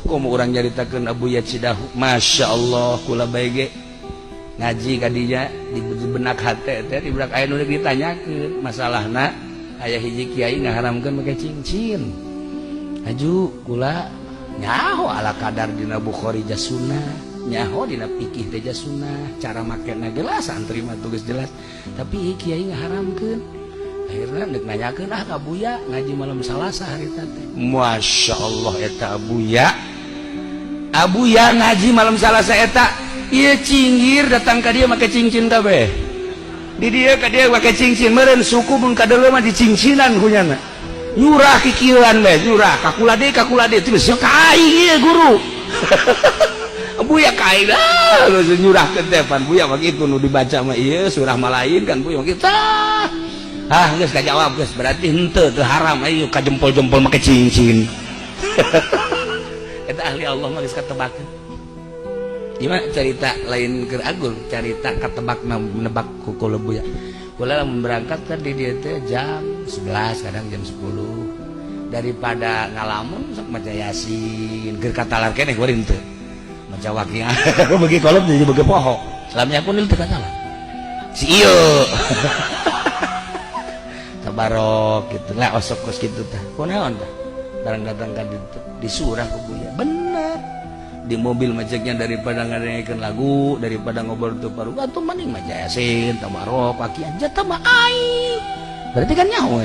Komo urang nyaritakeun Abuya Cidahu, Masya Allah, kula bae ge ngaji kadinya di benak hate teh, di benak aya nu ditanyakeun masalahna. Aya hiji kiai ngaharamkeun make cincin. Aju kula nyaho ala kadar dina Bukhari sunnah, nyaho dina fikih teh sunnah, cara makena jelas, santri mah tugas jelas, tapi kiai ngaharamkeun. Akhirnya dek nanyakeun ah ka Buya ngaji malam Salasa hari teh. Masya Allah, eta Abuya, Abuya ngaji malam Salasa eta ieu cinggir datang ka dia make cincin kabeh. Di dia ka dia make cincin meureun suku mun kadeuleu mah dicincinan kunyana. Nyurah kikieuan bae, nyurah kakula deui, kakula deui, terus ka aing ieu guru. Buya ka aing ah nyurah ke depan Buya mah kitu, nu dibaca mah ieu surah malain kan Buya mah kitu. Ah, geus kajawab geus, berarti henteu teu haram ayo ka jempol-jempol make cincin. Eta ahli Allah mah geus katebakeun. Gimana cerita lain keur agul, cerita katebak menebak ku Buya. Kula lamun berangkat kan di dieu teh jam 11, kadang jam 10. Daripada ngalamun sok maca Yasin, keur katalar keneh kuring teu. Maca Waqiah beuki kolot jadi beuki poho. Lam yakun teu katalar. Si ieu. Tabarok gitu lah, osok kos kitu tah. Kunaon tah? Barang datang ka ditu disurah ku Buya. Bener. Di mobil macetnya daripada ngadengekeun lagu, daripada ngobrol tuh paru atuh mending maca Yasin, Tabarok, Waqiah, jatah mah aing. Berarti kan nyaho.